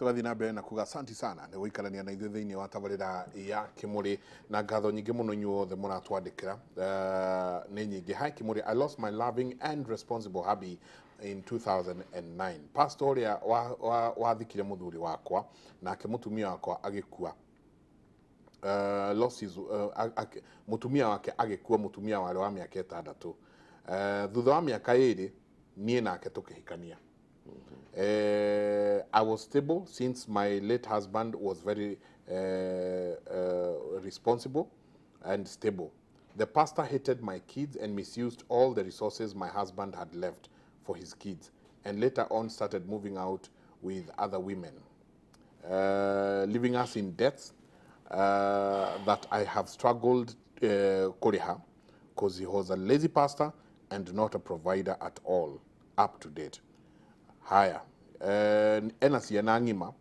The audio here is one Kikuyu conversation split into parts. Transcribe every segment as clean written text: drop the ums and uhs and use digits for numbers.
Tũgathiĩ na mbere na kuga asanti sana nĩ gũikarania na ithuĩ thĩinĩ wa tabarĩra ya Kĩmũrĩ, na ngatho nyingĩ mũno inyuothe mũratwandĩkĩra. Nĩ nyingĩ. Hi Kĩmũrĩ, I lost my loving and responsible hubby in 2009. Pastor ũrĩa wathikire mũthuri wakwa, nake mũtumia wakwa agĩkua. Lost his, mũtumia wake agĩkua, mũtumia warĩ wa mĩaka 6. Thutha wa mĩaka 2 niĩ nake tũkĩhikania. I was stable since my late husband was very responsible and stable. The pastor hated my kids and misused all the resources my husband had left for his kids, and later on started moving out with other women, leaving us in debts that I have struggled kũrĩha because he was a lazy pastor and not a provider at all up to date. Haya, ena ciana ng'ima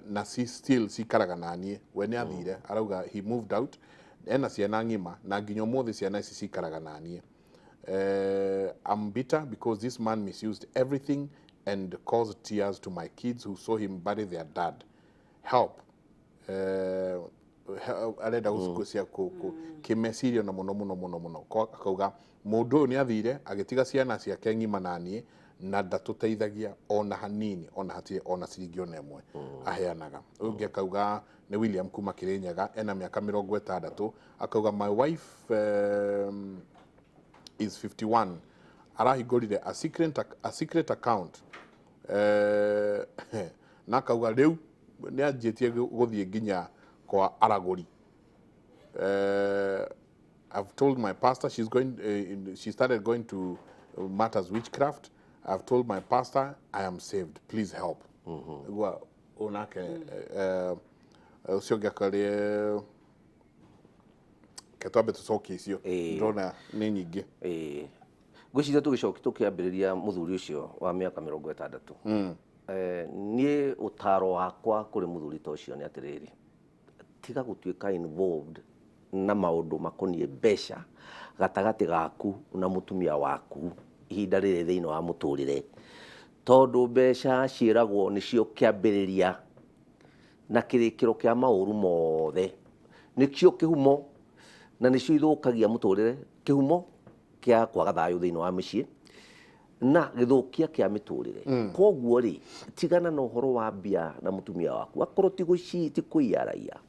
na si still cikaraga naniĩ. We nĩ athire, arauga he moved out, ena ciana ng'ima na nginya ũmũthĩ ciana ici cikaraga naniĩ. I'm bitter because this man misused everything and caused tears to my kids who saw him bury their dad. Help. Arenda gũcia kĩmeciria na mũno mũno mũno mũno. Akauga mũndũ ũyũ nĩ athire agĩtiga ciana ciake ng'ima naniĩ na ndatũteithagia ona hanini, ona hatirĩ ona ciringi ona ĩmwe aheanaga. Ũyũ ũngĩ akauga nĩ William kuma Kĩrĩnyaga, ena mĩaka 60. Akauga my wife is 51, arahingũrire a secret account, na akauga rĩu nĩ anjĩtie gũthiĩ nginya kwa aragũri. I've told my pastor she's going she started going to matters witchcraft. I've told my pastor I am saved. Please help. Gua unake ũcio ũngĩ akarĩ ke twambe tũcokie icio. Ndĩrona nĩ nyingĩ. Ĩĩ, ngwĩciria tũgĩcoki tũkĩambĩrĩria mũthuri ũcio wa mĩaka 60. Niĩ ũtaro wakwa kũrĩ mũthuri ta ũcio nĩ atĩrĩrĩ, tiga gũtuĩka involved na maũndũ makoniĩ mbeca gatagatĩ gaku na mũtumia waku ihinda rĩrĩ thĩinĩ wa mũtũrĩre, tondũ mbeca ciĩragwo nĩcio kĩambĩrĩria na kĩrĩkĩro kĩa maũru mothe, nĩkĩo kĩhumo na nĩcio ithũkagia mũtũrĩre, kĩhumo kĩa kwaga thayũ thĩinĩ wa mĩciĩ na gĩthũkia kĩa mĩtũrĩre. Koguo rĩ, tigana na ũhoro wa mbia na mũtumia waku. Akorwo ti gũci ti kũiya raia,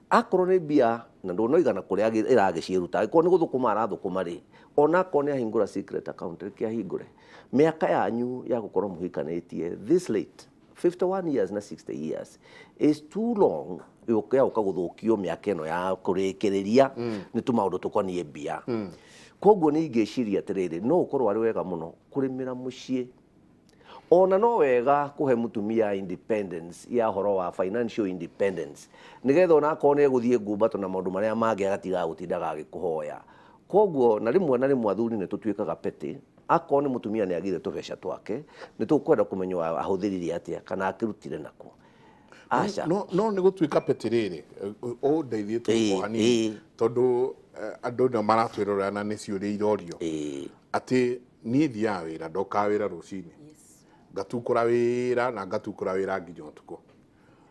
akorwo nĩ mbia na ndũnoigana kũrĩa ĩragĩciĩruta, angĩkorwo nĩ gũthũkũma arathũkũma rĩ, ona akorwo nĩ ahingũra secret account, reke ahingũre. Mĩaka yanyu ya gũkorwo mũhikanĩtie this late, 51 years na 60 years is too long, yũke ya gũka gũthũkio mĩaka ĩno ya kũrĩkĩrĩria nĩ tũmaũndũ tũkoniĩ mbia. Koguo nĩ ingĩciria atĩrĩrĩ, no ũkorwo arĩ wega mũno kũrĩmĩra mũciĩ, ona no wega kũhe mũtumia independence ya ũhoro wa financial independence, nĩgetha ona akorwo nĩ egũthiĩ ngumbato na maũndũ marĩa mangĩ, agatigaga gũtindaga agĩkũhoya. Koguo na rĩmwe na rĩmwe athuri nĩ tũtuĩkaga petty. Akorwo nĩ mũtumia nĩ agire tũbeca twake, nĩ tũkwenda kũmenya ahũthĩrire atĩa kana akĩrutire nakũ. Aca. No nĩ gũtuĩka petty rĩrĩ, ũndeithie tu o hanini, tondũ andũ nĩo maratwĩrorera na nĩ ciũria irorio atĩ niĩ thiaga wĩra, ndokaga wĩra rũcinĩ, ngatukũra wĩra na ngatukũra wĩra nginya ũtukũ,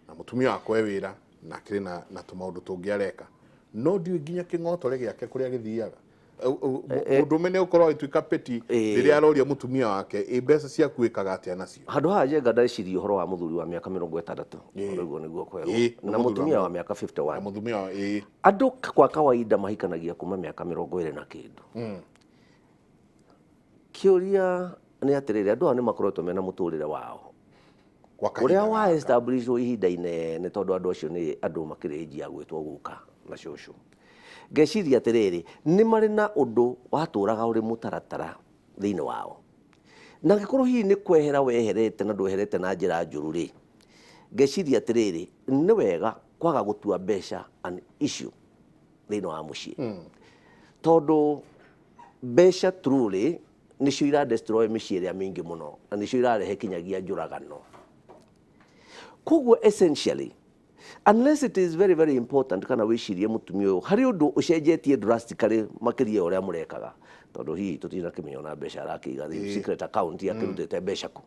na mũtumia wakwa e wĩra na akĩrĩ na tũmaũndũ tũngĩ areka, no ndiũĩ nginya kĩng'otore gĩake kũrĩa gĩthiaga. Mũndũrũme nĩ ũkorwo agĩtuĩka petty rĩrĩa aroria mũtumia wake, ĩ mbeca ciaku wĩkaga atĩa nacio? Handũ haha njenga ndeciria ũhoro wa mũthuri wa mĩaka 60, ũguo nĩguo kwerwo, nĩ na mũthuri wa mũtumia wa mĩaka 51. Na mũtumia Andũ kwa kawaida mahikanagia kuma mĩaka 20 na kĩndũ. Kĩũria nĩ atĩrĩrĩ, andũ aya nĩ makoretwo mena mũtũrĩre wao Kwa kahinda ũrĩa wa gaka. Establishwo ihinda inene, tondũ andũ acio nĩ andũ makĩrĩ ya gwĩtwo guka na cũcũ. Ngeciria atĩrĩrĩ, nĩ marĩ na ũndũ watũraga ũrĩ mũtaratara thĩinĩ wao, na angĩkorwo hihi nĩ kwehera weherete na ndweherete na njĩra njũru rĩ, ngeciria atĩrĩrĩ, nĩ wega kwaga gũtua mbeca an issue thĩinĩ wa mũciĩ, tondũ mbeca truly nĩcio ira destroy mĩciĩ ĩrĩa mĩingĩ mũno na nĩcio irarehe kinyagia njũragano. Koguo essentially, unless it is very very important, kana wĩcirie mũtumia ũyũ harĩ ũndũ ũcenjetie drastically makĩria ya ũrĩa mũrekaga, Tondũ hihi tũtinakĩmenya ona mbeca arakĩiga thĩ secret account akĩrutĩte mbeca kũ,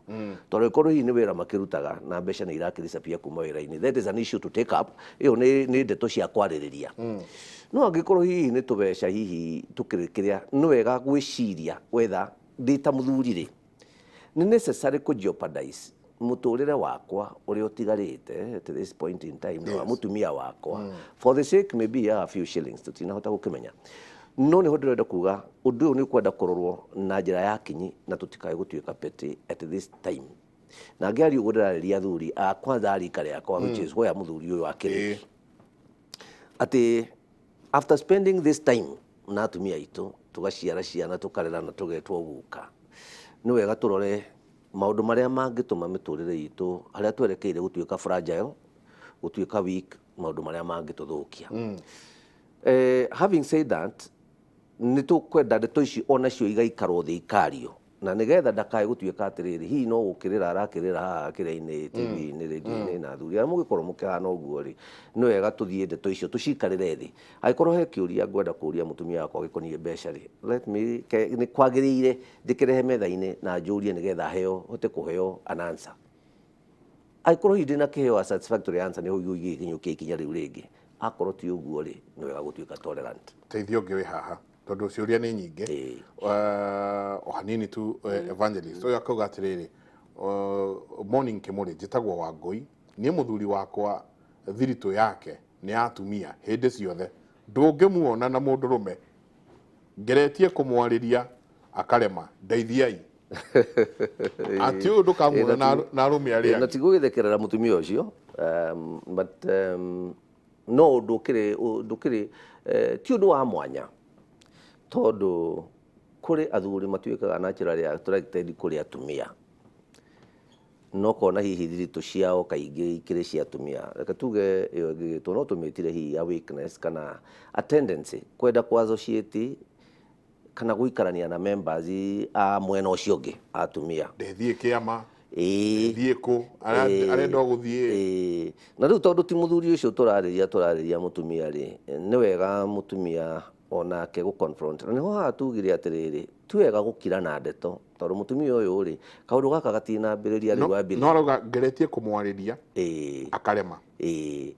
tondũ ĩkorwo hihi nĩ wĩra makĩrutaga na mbeca nĩ irakĩdisappear kuma wĩra-inĩ, that is an issue to take up. Ĩyo nĩ ndeto cia kwarĩrĩria. No angĩkorwo hihi nĩ tũbeca hihi tũkĩrĩ kĩrĩa, nĩ wega gwĩciria wetha ndĩ ta mũthuri rĩ, nĩ necessary kũ jeopardize mũtũrĩre wakwa ũrĩa ũtigarĩte at this point in time na wa mũtumia wakwa for the sake maybe ya a few shillings? Tũtinahota gũkĩmenya, no nĩho ndĩrenda kuga ũndũ ũyũ nĩ ũkwenda kũrorwo na njĩra ya kinyi na tũtikae gũtuĩka petty at this time. Na ngĩaria ũguo, ndĩrarĩria athuri a kwanza a rika rĩakwa, which is where mũthuri ũyũ akĩrĩ, atĩ after spending this time na atumia aitũ, tũgaciara ciana, tũkarera na tũgetwo guka, nĩ wega tũrore maũndũ marĩa mangĩtũma mĩtũrĩre itũ harĩa twerekeire gũtuĩka fragile, gũtuĩka weak, maũndũ marĩa mangĩtũthũkia. Having said that, nĩ tũkwenda ndeto ici onacio igaikarwo thĩ ikario, na nĩgetha ndakae gũtuĩka atĩrĩrĩ, hihi no gũkĩrĩra arakĩrĩra haha kĩrĩa-inĩ, TV-inĩ, radio-inĩ, na athuri arĩa mũgĩkorwo mũkĩhana ũguo rĩ, nĩ wega tũthiĩ ndeto icio tũcikarĩre thĩ. Angĩkorwo he kĩũria ngwenda kũũria mũtumia wakwa gĩkoniĩ mbeca rĩ, let me nĩ kwagĩrĩire ndĩkĩrehe metha-inĩ na njũrie, nĩgetha heo hote kũheo an answer. Angĩkorwo hihi ndĩna kĩheo a satisfactory answer, nĩho igĩkinyũkia ikinya rĩu rĩngĩ. Akorwo ti ũguo rĩ, nĩ wega gũtuĩka tolerant. Teithio ũngĩ wĩ haha, tondũ ciũria nĩ nyingĩ. O hanini tu, evangelist ũyũ akauga atĩrĩrĩ, "Morning Kĩmũrĩ, njĩtagwo Wangũi. Niĩ mũthuri wakwa thiritũ yake nĩ ya atumia hĩndĩ ciothe, ndũngĩmuona na mũndũrũme. Ngeretie kũmwarĩria akarema, ndeithiai." Atĩ ũyũ ndũkamuona na arũme arĩa Na angĩ. Ti gũgĩthekerera mũtumia ũcio, but no ũndũ ũkĩrĩ ndũkĩrĩ ti ũndũ wa mwanya, tondũ kũrĩ athuri matuĩkaga naturally attracted kũrĩ atumia, no kona hihi thiritũ ciao kaingĩ ikĩrĩ cia atumia. Reke tuge ĩyo ĩngĩgĩtwo no tũmĩtire hihi a weakness kana a tendency kwenda kũ associate kana gũikarania na members a mwena ũcio ũngĩ, a atumia. Ndethiĩ kĩama, thiĩ kũ arenda o gũthiĩ. Ĩĩ. Na rĩu tondũ ti mũthuri ũcio tũrarĩria, tũrarĩria mũtumia rĩ, nĩ wega mũtumia onake gũ confront, na nĩho haha tugire atĩrĩrĩ, ti wega gũkira na ndeto, tondũ mũtumia ũyũ rĩ, kaũndũ gaka gatinambĩrĩria rĩu wambĩrĩria. No arauga ngeretie kũmwarĩria akarema. Ĩĩ,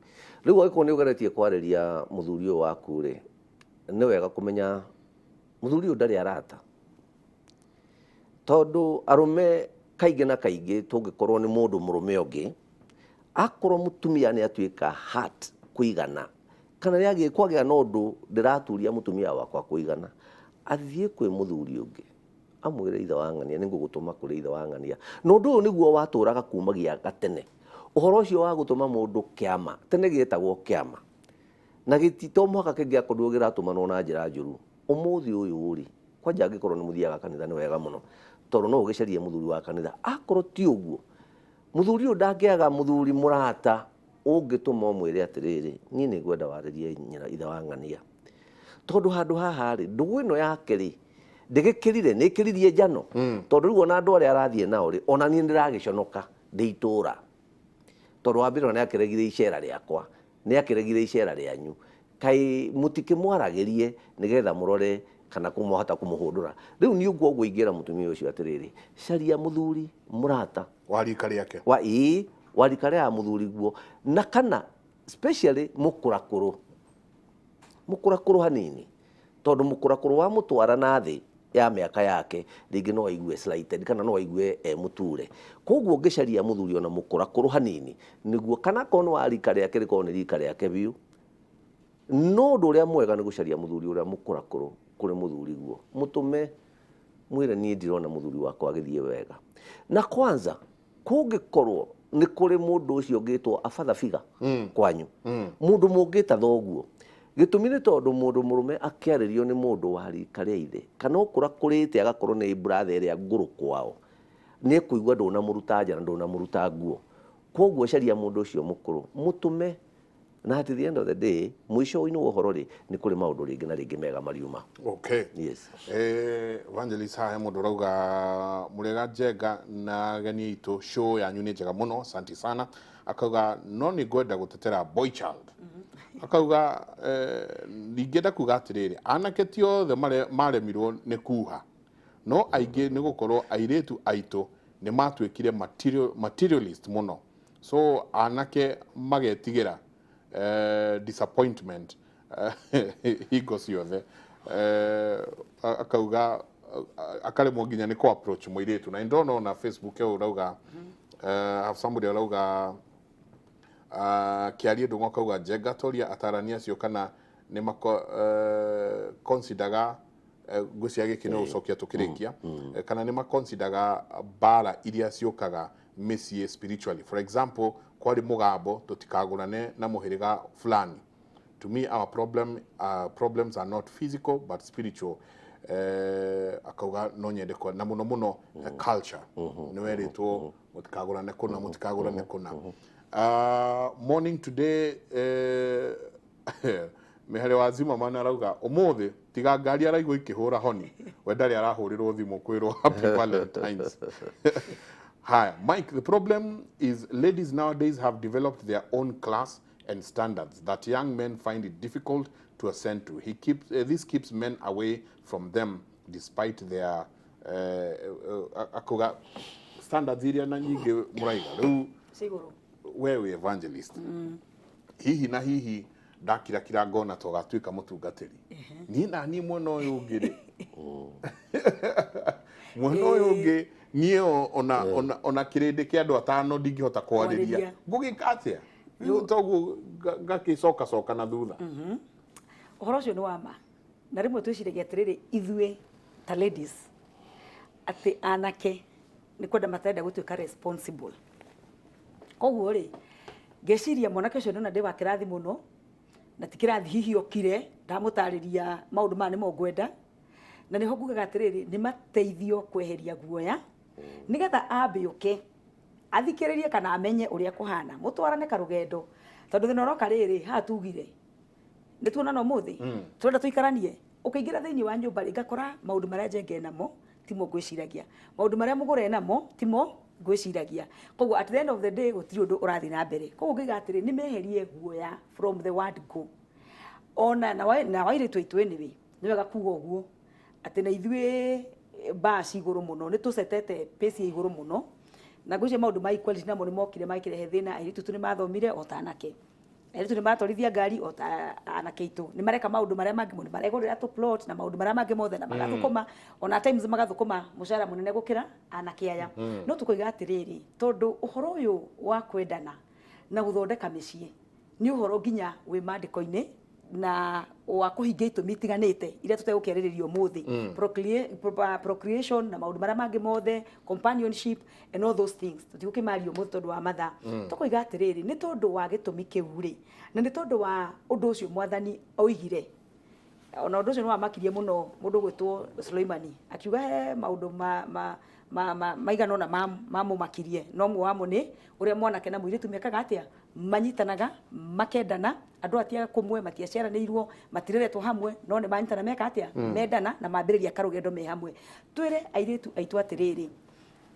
rĩu angĩkorwo nĩ ũgeretie kwarĩria mũthuri ũyũ waku rĩ, nĩ wega kũmenya mũthuri ũyũ ndarĩ arata, tondũ arũme kaingĩ na kaingĩ tũngĩkorwo nĩ mũndũ mũrũme ũngĩ, akorwo mũtumia nĩ atuĩka hurt kũigana kana nĩ agĩ kwagĩa na ũndũ ndĩraturia mũtumia wakwa kũigana, athiĩ kwĩ mũthuri ũngĩ amwĩre, "Ithe wa ng'ania, nĩ ngũgũtũma kũrĩ ithe wa ng'ania." Na ũndũ ũyũ nĩguo watũraga kumagia gatene, ũhoro ũcio wa gũtũma mũndũ kĩama. Tene gĩetagwo kĩama, na gĩti to mũhaka kĩngĩakorirwo kĩratũmanwo na njĩra njũru. Ũmũthĩ ũyũ rĩ, kwanja angĩkorwo nĩ mũthiaga kanitha, nĩ wega mũno, tondũ no ũgĩcarie mũthuri wa kanitha. Akorwo ti ũguo, mũthuri ũyũ ndangĩaga mũthuri mũrata ũngĩtũma ũmwĩre atĩrĩrĩ, "Niĩ nĩ ngwenda warĩrie nyina ithe wa ng'ania, tondũ handũ haha rĩ, ndũgũ ĩno yake rĩ, ndĩgĩkĩrire, nĩ ĩkĩririe njano, tondũ rĩu ona andũ arĩa arathiĩ nao rĩ, ona niĩ ndĩragĩconoka ndĩ itũũra, tondũ wa mbere nĩ akĩregire icera rĩakwa, nĩ akĩregire icera rĩanyu. Kaĩ mũtikĩmwaragĩrie nĩgetha mũrore kana kũmũhota kũmũhũndũra?" Rĩu nĩ ũguo ũguo ingĩra mũtumia ũcio atĩrĩrĩ, caria mũthuri mũrata wa rika rĩake. Wa ĩĩ, wa rika rĩa mũthuri guo, na kana especially mũkũrakũrũ, mũkũrakũrũ hanini, tondũ mũkũrakũrũ wa mũtwara na thĩ ya mĩaka yake rĩngĩ no aigue slighted kana no aigue e mũture. Koguo ũngĩcaria mũthuri ona mũkũrakũrũ hanini nĩguo, kana akorwo nĩ wa rika rĩake, rĩkorwo nĩ rika rĩake biũ. No ũndũ ũrĩa mwega nĩ gũcaria mũthuri ũrĩa mũkũrakũrũ kũrĩ mũthuri guo, mũtũme mwĩre, "Niĩ ndirona mũthuri wakwa agĩthiĩ wega." Na kwanza kũngĩkorwo nĩ kũrĩ mũndũ ũcio ũngĩtwo a father figure kwanyu, mũndũ mũngĩta thoguo. Gĩtũmi nĩ tondũ mũndũ mũrũme akĩarĩrio nĩ mũndũ wa rika rĩa ithe kana ũkũra kũrĩte, agakorwo nĩ brother ĩrĩa ngũrũ kwao, nĩ ekũigua ndũnamũruta nja na ndũnamũruta nguo. Koguo caria mũndũ ũcio mũkũrũ, mũtũme, na at the end of the day, mũico-inĩ wa ũhoro rĩ, nĩ kũrĩ maũndũ rĩngĩ na rĩngĩ mega mariuma. Yes. Evangelist, haha he mũndũ ũrauga, "Mũrĩega Njenga na ageni aitũ, show yanyu nĩ njega mũno, asante sana." Akauga, "No nĩ ngwenda gũtetera boy child." Akauga ndingĩenda kuga atĩrĩrĩ, anake ti othe maremirwo nĩ kuha, no aingĩ nĩ gũkorwo airĩtu aitũ nĩ matuĩkire materialist mũno, so anake magetigĩra disappointment hingo ciothe. Akauga akaremwo nginya nĩ kũ approach mũirĩtu. Na ndona ona Facebook ĩyo ũrauga, have somebody arauga, Kĩarie Ndũng'ũ akauga, Njenga toria atarani acio kana nĩ mako consideraga, ngwĩciria gĩkĩ nĩ gũcokia tũkĩrĩkia, kana nĩ maconsideraga mbara iria ciũkaga mĩciĩ spiritually. For example, kwarĩ mũgambo tũtikagũrane na mũhĩrĩga fulani. To me, our problems are not physical but spiritual. Akauga no nyende kwa na mũno mũno culture nĩ werĩtwo mũtikagũrane kũna, mũtikagũrane kũna. Morning today, Mĩhare wa Zimmerman arauga ũmũthĩ tiga ngari araigua ikĩhũra honi, we ndarĩ arahũrĩrwo thimũ kwĩrwo happy Valentines. Haya, Mike, the problem is ladies nowadays have developed their own class and standards that young men find it difficult to ascend to. This keeps men away from them despite their akuga standards iria na nyingĩ mũraiga rĩu. Cigũrũ. We wĩ evangelist, hihi na hihi ndakirakira ngona ta ũgatuĩka mũtungatĩri, niĩ na niĩ mwena ũyũ ũngĩ rĩ, mwena ũyũ ũngĩ niĩ ona kĩrĩndĩ kĩa andũ atano ndingĩhota kwarĩria. Kwarĩria. Ngũgĩka atĩa rĩu? Toguo ngagĩcokacoka na thutha. Ũhoro ũcio nĩ wa ma, na rĩmwe twĩciragia atĩrĩrĩ, ithuĩ ta ladies, atĩ anake nĩ kwenda matarenda gũtuĩka responsible. Koguo rĩ, ngeciria mwanake ũcio ndona ndĩ wa kĩrathi mũno, na ti kĩrathi hihi okire ndamũtarĩria maũndũ maya nĩmo ngwenda, na nĩho ngugaga atĩrĩrĩ, nĩ mateithio kweheria guoya nĩgetha ambe ũke athikĩrĩrie kana amenye ũrĩa kũhana, mũtwarane karũgendo, tondũ thĩna ũroka rĩrĩ haha tugire nĩ tuonana ũmũthĩ, tũrenda tũikaranie. Ũkĩingĩra thĩinĩ wa nyũmba rĩ, ngakora maũndũ marĩa njenge namo timo ngwĩciragia, maũndũ marĩa mũgũre namo timo ngwĩciragia. Koguo at the end of the day gũtirĩ ũndũ ũrathiĩ na mbere. Koguo ngĩiga atĩrĩ, nĩ meherie guoya from the word go. Ona na wairĩtu aitũ, anyway, nĩ wega kuga ũguo atĩ na ithuĩ mbaa ci igũrũ mũno, nĩ tũcetete pace ya igũrũ mũno, na ngwĩciria maũndũ ma equality namo nĩ mokire makĩrehe thĩna. Airĩtu aitũ nĩ mathomire o ta anake, airĩtu nĩ matwarithia ngari o ta anake aitũ, nĩ mareka maũndũ marĩa mangĩ, nĩ maregũrĩra tũ plot na maũndũ marĩa mangĩ mothe, na magathũkũma ona times magathũkũma mũcara mũnene gũkĩra anake aya. No tũkoiga atĩrĩrĩ, tondũ ũhoro ũyũ wa kwendana na gũthondeka mĩciĩ nĩ ũhoro nginya wĩ mandĩko-inĩ na wa kũhingia itũmi itiganĩte iria tũtegũkĩarĩrĩria ũmũthĩ. Procreation na maũndũ marĩa mangĩ mothe, companionship and all those things, tũtigũkĩmaria ũmũthĩ tondũ wa mathaa. Tũkoiga atĩrĩrĩ, nĩ tondũ wa gĩtũmi kĩu rĩ, na nĩ tondũ wa ũndũ ũcio mwathani oigire, ona ũndũ ũcio nĩ wamakirie mũno mũndũ gwĩtwo Suleimani, akiuga he maũndũ ma maigana ũna mamũmakirie, no ũmwe wamo nĩ ũrĩa mwanake na mũirĩtu mekaga atĩa, manyitanaga makendana. Andũ atia kũmwe matiaciaranĩirwo, matireretwo hamwe, no nĩ manyitana meka atĩa, mendana na mambĩrĩria karũgendo me hamwe. Twĩre airĩtu aitũ atĩrĩrĩ,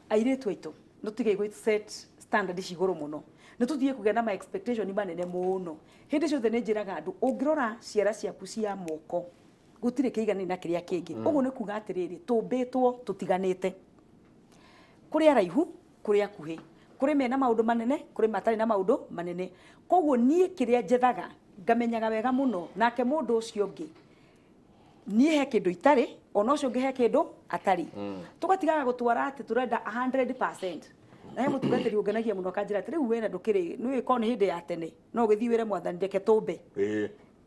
airĩtu aitũ, nĩ gũ set standard ici igũrũ mũno, nĩ tũtige kũgĩa na ma expectation manene mũno. Hĩndĩ ciothe nĩ njĩraga andũ, ũngĩrora ciara ciaku cia moko gũtirĩ kĩiganĩire na kĩrĩa kĩngĩ. Ũguo nĩ kuga atĩrĩrĩ, tũmbĩtwo tũtiganĩte, kũrĩ araihu, kũrĩ akuhĩ, kũrĩ mena maũndũ manene, kũrĩ matarĩ na maũndũ manene. Koguo niĩ kĩrĩa njethaga ngamenyaga wega mũno nake mũndũ ũcio ũngĩ, niĩ he kĩndũ itarĩ, ona ũcio ũngĩ he kĩndũ atarĩ. Tũgatigaga gũtwara atĩ tũrenda 100%. Na he mũtungatĩri ũngenagia mũno, akanjĩra atĩ rĩu wena ndũkĩrĩ nĩ korwo nĩ hĩndĩ ya tene, no ũgĩthiĩ wĩre mwathani, reke tũmbe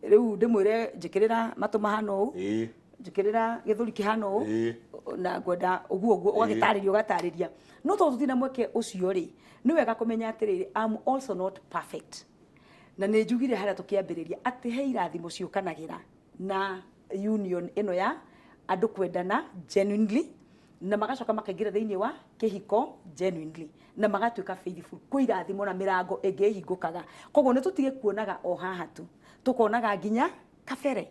rĩu ndĩmwĩre njĩkĩrĩra matũ mahana ũũ, njĩkĩrĩra gĩthũri kĩhana ũũ, na ngwenda ũguo ũguo, ũgagĩtarĩria ũgatarĩria. No tondũ tũtirĩ na mweke ũcio rĩ, nĩ wega kũmenya atĩrĩrĩ, I'm also not perfect. Na nĩ njugire harĩa tũkĩambĩrĩria atĩ he irathimo ciũkanagĩra na union ĩno ya andũ kwendana genuinely, na magacoka makaingĩra thĩinĩ wa kĩhiko genuinely na magatuĩka faithful. Kwĩ irathimo na mĩrango ĩngĩ ĩhingũkaga. Koguo nĩ tũtige kuonaga o haha tu, tũkonaga nginya kabere.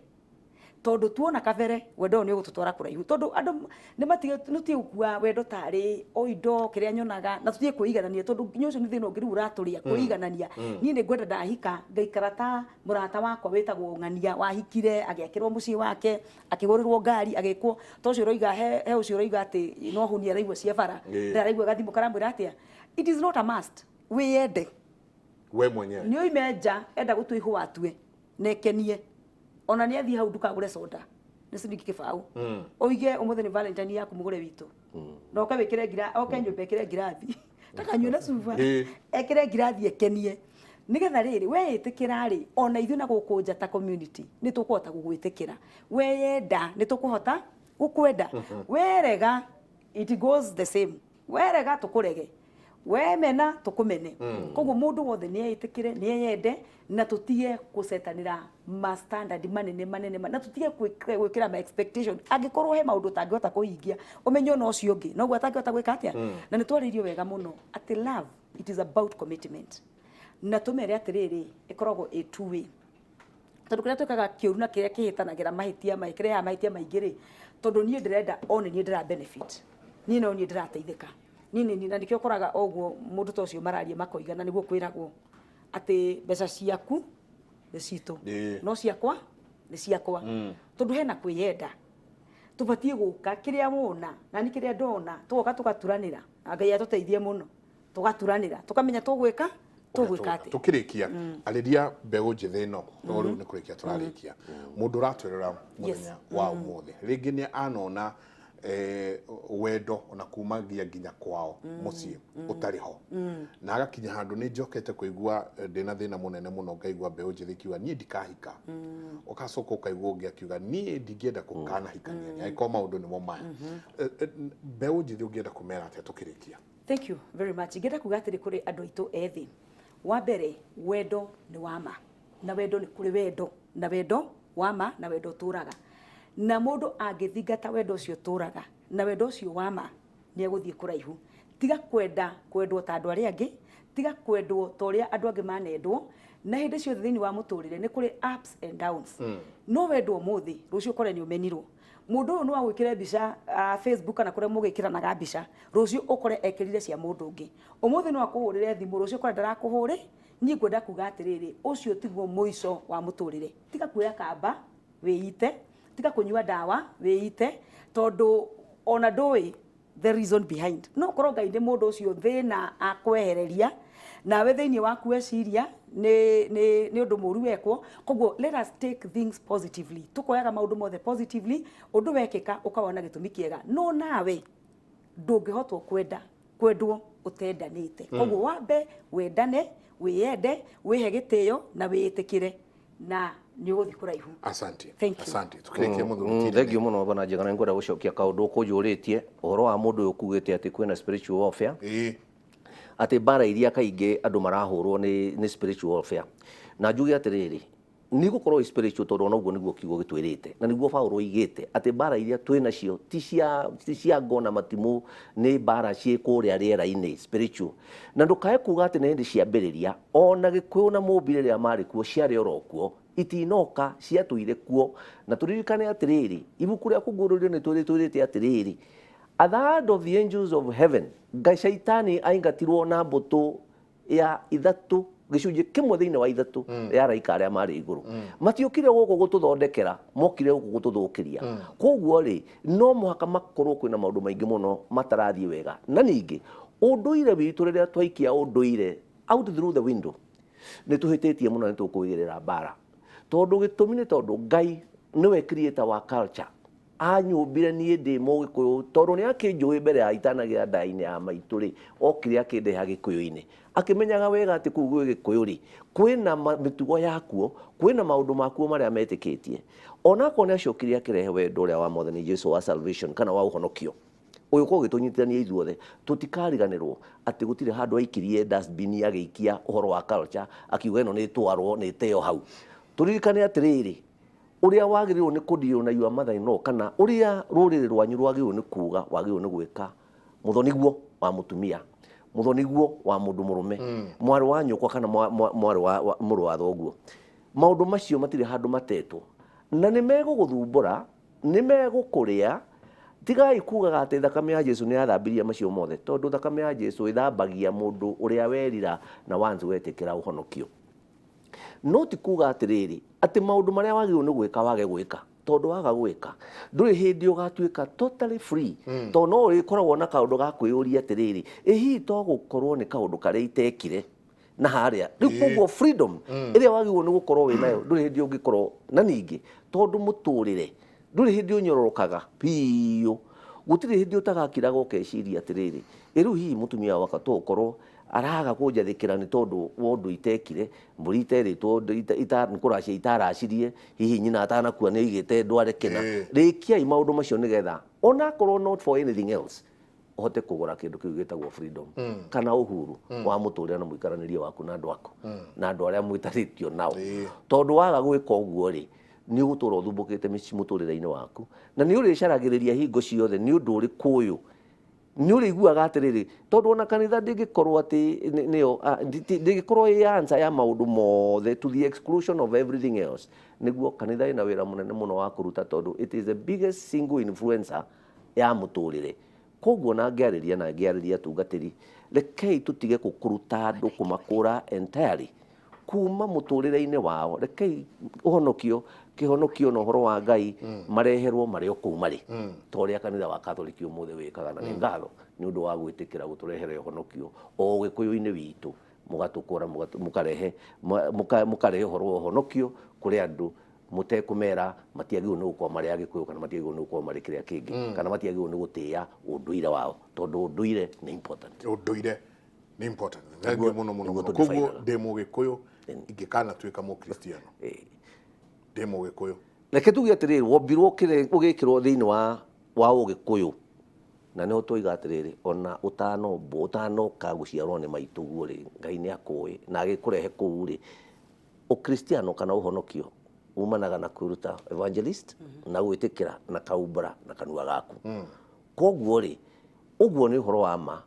Tondũ tuona kabere wendo ũyũ nĩ ũgũtũtwara kũraihu, tondũ andũ nĩ matige nĩtige gũkua wendo tarĩ o indo kĩrĩa nyonaga, na tũtige kwĩiganania, tondũ nginya ũcio nĩ thĩna ũngĩ rĩu ũratũrĩa, kwĩiganania. Niĩ nĩ ngwenda ndahika ngaikara ta mũrata wakwa wĩtagwo Ng'ania, wahikire agĩakĩrwo mũciĩ wake, akĩgũrĩrwo ngari, agĩkwo ta ũcio ũroiga he ũcio ũroiga atĩ no hũni araigua cia bara. Ndaraigua gathimũ karamwĩra atĩa. It is not a must. Wĩyende we mwenyewe. Nĩ oime nja, enda gũtua ihũa atue na ekenie. Ona nĩ athiĩ hau ndukagũre soda nĩ ciringi 20, oige ũmũthĩ nĩ Valentine yaku, mũgũre witũ, na oke wĩkĩre ngira, oke nyũmba ĩkĩre ngirathi, ndakanyue na cuba, ekĩre ngirathi ekenie, nĩgetha rĩrĩ weĩtĩkĩra rĩ, ona ithuĩ na gũkũ nja ta community nĩ tũkũhota gũgwĩtĩkĩra. Weyenda nĩ tũkũhota gũkwenda. Werega, it goes the same. Werega tũkũrege, wemena tũkũmene. Koguo mũndũ wothe nĩ eĩtĩkĩre, nĩ eyende, na tũtige gũcetanĩra ma standard manene manene na tũtige gwĩkĩra ma expectation. Angĩkorwo he maũndũ ũtangĩhota kũhingia, ũmenye ona ũcio ũngĩ noguo atangĩhota gwĩka atĩa. Na nĩ twarĩirio wega mũno atĩ love, it is about commitment, na tũmere atĩrĩrĩ, ĩkoragwo ĩ two way, tondũ kĩrĩa twĩkaga kĩũru na kĩrĩa kĩhĩtanagĩra mahĩtia mai kĩrehaga mahĩtia maingĩ rĩ, tondũ niĩ ndĩrenda o nĩ niĩ ndĩra benefit, niĩ no niĩ ndĩrateithĩka, niĩ nĩ niĩ. Na nĩkĩo ũkoraga o ũguo mũndũ ta ũcio mararia makoiga, na nĩguo kwĩragwo atĩ mbeca ciaku nĩ citũ, no ciakwa nĩ ciakwa, tondũ hena kwĩyenda. Tũbatiĩ gũka kĩrĩa wona na ni kĩrĩa ndona, tũgoka tũgaturanĩra, na Ngai atũteithie mũno, tũgaturanĩra, tũkamenya tũgwĩka atĩa. Tukirikia, arĩria mbeũ njĩthĩ ĩno, no rĩu nĩ kũrĩkia tũrarĩkia. Mũndũ ũratwĩrora mũthenya wa ũmũthĩ, rĩngĩ nĩ anona wendo ona kumagia nginya kwao mũciĩ ũtarĩ ho, na agakinya handũ nĩ njokete kũigua ndĩna thĩna mũnene mũno, ngaigua mbeũ njĩthĩ ikiuga, "Niĩ ndikahika." Ũgacoka ũkaigua ũngĩ akiuga, "Niĩ ndingĩenda kũkanahikania nĩ angĩkorwo maũndũ nĩmo maya." Mbeũ njĩthĩ ũngĩenda kũmera atĩa tũkĩrĩkia? Thank you very much. Ingĩenda kuga atĩrĩ kũrĩ andũ aitũ ethĩ, wa mbere, wendo nĩ wa ma, na wendo nĩ kũrĩ wendo na wendo wa ma na wendo ũtũraga, na mũndũ angĩthingata wendo ũcio ũtũraga na wendo ũcio wa ma, nĩ egũthiĩ kũraihu. Tiga kwenda kwendwo ta andũ arĩa angĩ, tiga kwendwo ta ũrĩa andũ angĩ manendwo, na hĩndĩ ciothe thĩinĩ wa mũtũrĩre nĩ kũrĩ ups and downs. No wendwo ũmũthĩ, rũciũ ũkore nĩ ũmenirwo. Mũndũ ũyũ no agwĩkĩre mbica Facebook kana kũrĩa mũgĩkĩranaga mbica, rũciũ ũkore ekĩrire cia mũndũ ũngĩ. Ũmũthĩ no akũhũrĩre thimũ, rũciũ ũkore ndarakũhũrĩ. Niĩ ngwenda kuga atĩrĩrĩ, ũcio tiguo mũico wa mũtũrĩre. Tiga kuoya kamba wĩite, tiga kũnyua ndawa wĩite, tondũ ona ndũĩ the reason behind. No korwo Ngai nĩ mũndũ ũcio thĩna akwehereria nawe thĩinĩ waku weciria nĩ ũndũ mũru wekwo. Koguo let us take things positively, tũkoyaga maũndũ mothe positively. Ũndũ wekĩka ũkawona gĩtũmi kĩega, no nawe ndũngĩhotwo kwenda kwendwo ũtendanĩte. Koguo wambe wendane, wĩyende, wĩhe gĩtĩo na wĩĩtĩkĩre, na nĩ ũgũthiĩ kũraihu. Asante. Thank you. Asante. Tukĩrĩkia, mũthuri Tirene. Thank you mũno, bwana Njega. Na ngwenda gũcokia kaũndũ ũkũnjũrĩtie ũhoro wa mũndũ ũyũ ũkugĩte atĩ kwĩna spiritual warfare, atĩ mbara iria kaingĩ andũ marahũrwo nĩ spiritual warfare. Na njuge atĩrĩrĩ, nĩ gũkorwo ĩ spiritual tondũ ona ũguo nĩguo kiugo gĩtwĩrĩte, na nĩguo Paũlũ oigĩte atĩ mbara iria twĩ nacio ti cia ngo na matimũ, nĩ mbara ciĩ kũrĩa rĩera-inĩ, spiritual. Na ndũkae kuga atĩ nĩ hĩndĩ ciambĩrĩria. Ona Gĩkũyũ na Mũmbi rĩrĩa marĩ kuo ciarĩ oro kuo, itinoka, ciatũire kuo. Na tũririkane atĩrĩrĩ, ibuku rĩa Kũguũrĩrio nĩ twĩrĩte atĩrĩrĩ, a third of the angels of heaven, Ngai Shaitani aingatirwo na mbũtũ ya ithatũ, 1/3 thĩinĩ wa ithatũ ya araika arĩa marĩ igũrũ. Matiokire gũkũ gũtũthondekera, mokire gũkũ gũtũthũkĩria. Koguo rĩ, no mũhaka makorwo kwĩna maũndũ maingĩ mũno matarathiĩ wega. Na ningĩ ũndũire witũ, rĩrĩa twaikia ũndũire out through the window, nĩ tũhĩtĩtie mũno, nĩ tũkwĩgĩrĩra mbara, tondũ gĩtũmi nĩ tondũ Ngai nĩwe creator wa culture. Anyũmbire niĩ ndĩ Mũgĩkũyũ tondũ nĩ akĩnjũĩ mbere ya itanagĩa nda-inĩ ya maitũ rĩ, okire akĩndeha Gĩkũyũ-inĩ, akĩmenyaga wega atĩ kũu gwĩ Gĩkũyũ rĩ, kwĩna mĩtugo yakuo, kwĩna maũndũ makuo marĩa metĩkĩtie. Onakorwo nĩ acokire akĩrehe wendo ũrĩa wa Mwathani Jesu wa salvation kana wa ũhonokio ũyũ ũkorwo ũgĩtũnyitithania ithuothe, tũtikariganĩrwo atĩ gũtirĩ handũ aikirie dustbin agĩikia ũhoro wa culture, akiuga ĩno nĩ ĩtwarwo nĩ ĩteo hau. Tũririkane atĩrĩrĩ, ũrĩa wagĩrĩirwo nĩ kũdeal na your mother in law, kana ũrĩa rũrĩrĩ rwanyu rwagĩrĩirwo nĩ kuga wagĩrĩirwo nĩ gwĩka mũthoniguo wa mũtumia, mũthoniguo wa mũndũ mũrũme, mwarĩ wa nyũkwa kana mwarĩ wa mũrũ wa thoguo, maũndũ macio matirĩ handũ matetwo. Na nĩ megũgũthumbũra, nĩ megũkũrĩa. Tigai kugaga atĩ thakame ya Jesu nĩ yathambirie macio mothe, tondũ thakame ya Jesu ĩthambagia mũndũ ũrĩa werira na once wetĩkĩra ũhonokio. No ti kuga atĩrĩrĩ, atĩ maũndũ marĩa wagĩrĩirwo nĩ gwĩka wage gwĩka, tondũ waga gwĩka ndũrĩ hĩndĩ ũgatuĩka totally free, tondũ no ũrĩkoragwo na kaũndũ ga kwĩyũria atĩrĩrĩ, ĩ hihi to gũkorwo nĩ kaũndũ karĩa itekire na harĩa rĩu. Koguo freedom ĩrĩa wagĩrĩirwo nĩ gũkorwo wĩ nayo ndũrĩ hĩndĩ ũngĩkorwo na. Ningĩ tondũ mũtũrĩre ndũrĩ hĩndĩ ũnyororokaga biũ, gũtirĩ hĩndĩ ũtagakiraga ũkeciria atĩrĩrĩ, ĩ rĩu hihi mũtumia wakwa to ũkorwo araga kũnjathĩkĩra nĩ tondũ wa ũndũ itekire, mbũri iterĩtwo kũracia itaracirie, hihi nyina atanakua nĩ aigĩte ndware kĩna. Rĩkiai maũndũ macio nĩgetha onakorwo not for anything else ũhote kũgũra kĩndũ kĩu gĩtagwo freedom kana uhuru wa mũtũrĩre na mũikaranĩrie waku na andũ aku na andũ arĩa mwĩtanĩtio nao. Tondũ waga gwĩka ũguo rĩ, nĩ ũgũtũra ũthumbũkĩte mũtũrĩre-inĩ waku, na nĩ ũrĩcaragĩrĩria hingo ciothe nĩ ũndũ ũrĩkũ ũyũ nĩ ũrĩiguaga atĩrĩrĩ, tondũ ona kanitha ndĩngĩkorwo atĩ nĩyo ndĩngĩkorwo ĩ answer ya maũndũ mothe to the exclusion of everything else. Nĩguo kanitha ĩna wĩra mũnene mũno wa kũruta, tondũ it is the biggest single influencer ya mũtũrĩre. Koguo na ngĩarĩria atungatĩri, rekei tũtige kũkũruta andũ kũmakũra entirely kuma mũtũrĩre-inĩ wao. Rekei ũhonokio, kĩhonokio na ũhoro wa Ngai mareherwo marĩ o kũu marĩ, ta ũrĩa kanitha wa Katholiki ũmũthĩ wĩkaga. Na nĩ ngatho nĩ ũndũ wa gwĩtĩkĩra gũtũrehere ũhonokio o ũgĩkũyũ-inĩ witũ, mũgatũkũra, mũkarehe mũkarehe ũhoro wa ũhonokio kũrĩ andũ mũtekũmera matiagĩrĩirwo nĩ gũkorwo marĩ agĩkũyũ kana matiagĩrĩirwo nĩ gũkorwo marĩ kĩrĩa kĩngĩ kana matiagĩrĩirwo nĩ gũtĩĩa ũndũire wao, tondũ ũndũire nĩ important. Ũndũire nĩ important. Thank you mũno mũno Nĩguo mũno. Koguo tũdefinaga. Ndĩ mũgĩkũyũ ingĩkanatuĩka mũkristiano, ndĩ mũgĩkũyũ. Reke tuge atĩrĩrĩ, wombirwo ũgĩkĩrwo thĩinĩ wa ũgĩkũyũ, na nĩho twoiga atĩrĩrĩ, ona ũtanombwo, ũtanoka gũciarwo nĩ maitũguo rĩ, Ngai nĩ akũĩ na agĩkũrehe kũu rĩ. Ũkristiano kana ũhonokio umanaga na kwĩruta evangelist na gwĩtĩkĩra na kaumbũra na kanua gaku. Koguo rĩ, ũguo nĩ ũhoro wa ma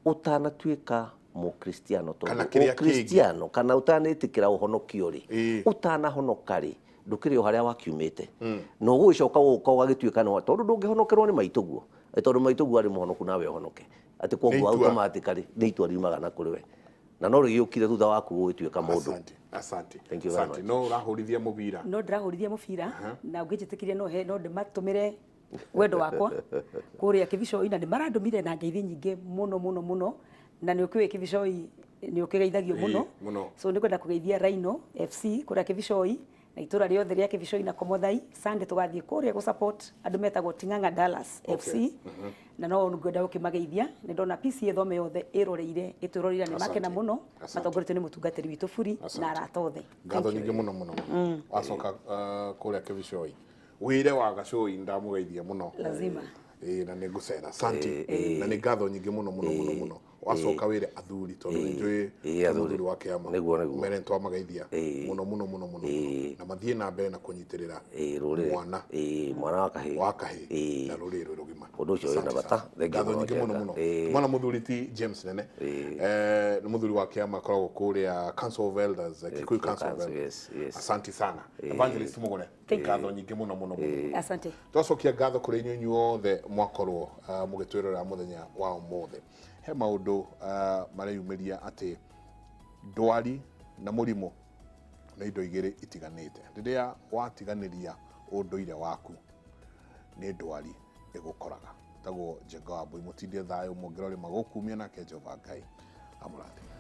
ũtanatuĩka mũkristiano, Kana tondũ kĩrĩa kĩngĩ. Ũkristiano kana ũtanĩtĩkĩra ũhonokio rĩ, ũtanahonoka rĩ, ndũkĩrĩ o harĩa wakiumĩte, na ũgũgĩcoka gũka ũgagĩtuĩka nĩ tondũ ndũngĩhonokerwo nĩ maitũguo, tondũ maitũguo arĩ mũhonoku nawe ũhonoke atĩ koguo Nĩ itua. Automatically nĩ itua riumaga na kũrĩ we, na no rĩgĩũkire thutha waku gũgĩtuĩka mũndũ. Asante, asante. Thank you very Asante. much. No ũrahũrithia mũbira. No ndĩrahũrithia mũbira, na ũngĩnjĩtĩkĩria no he no ndĩmatũmĩre wendo wakwa kũrĩa Kĩbicoi, na nĩ marandũmire na ngeithi nyingĩ mũno mũno mũno, na nĩ ũkĩũĩ Kĩbicoi nĩ ũkĩgeithagio mũno. Mũno. So nĩ kwenda kũgeithia Rhino FC kũrĩa Kĩbicoi na itũra rĩothe rĩa Kĩbicoi na Komothai. Sunday tũgathiĩ kũrĩa gũ support andũ metagwo Ting'ang'a Dallas FC, na no ngwenda gũkĩmageithia. Nĩ ndona PCA thome yothe ĩroreire ĩtwĩroreire, nĩ makena Asante. mũno Asante. matongoretio nĩ mũtungatĩri witũ Buri Asante. na arata othe. Ngatho nyingĩ mũno mũno mũno. Wacoka kũrĩa Kĩbicoi wĩre wa Gacũi ndamũgeithia mũno. Lazima. Ĩĩ, na nĩ ngũcera. Asante, na nĩ ngatho nyingĩ mũno mũno mũno mũno. Wacoka wĩre athuri, tondũ nĩ njũĩ Athuri. mũthuri wa kĩama. Nĩguo. Mere nĩtwamageithia mũno mũno mũno mũno mũno, na mathiĩ na mbere na kũnyitĩrĩra Rũrĩrĩ. mwana Mwana wa kahĩĩ. Wa kahĩĩ na rũrĩrĩ rwĩ rũgima. Ũndũ ũcio wĩna Asante bata. sana. Thank you Ngatho mũno, nyingĩ mũno Njenga. mũno. Mwana mũthuri ti James Nene, nĩ mũthuri wa kĩama, akoragwo kũrĩa Council of Elders, Kikuyu Council of Council, Elders. yes. Asante sana. Evangelist Mugure, ngatho nyingĩ mũno mũno mũno. Asante. Twacokia ngatho kũrĩ inyuĩ inyuothe mwakorwo mũgĩtwĩrorera mũthenya wa ũmũthĩ. He maũndũ mareyumĩria atĩ ndwari na mũrimũ nĩ indo igĩrĩ itiganĩte. Rĩrĩa watiganĩria ũndũire waku, nĩ ndwari ĩgũkoraga. Tagwo Njenga wa Mbũi. Mũtindie thayũ, mũngĩrore magũkumia nake Jehova Ngai amũrathime.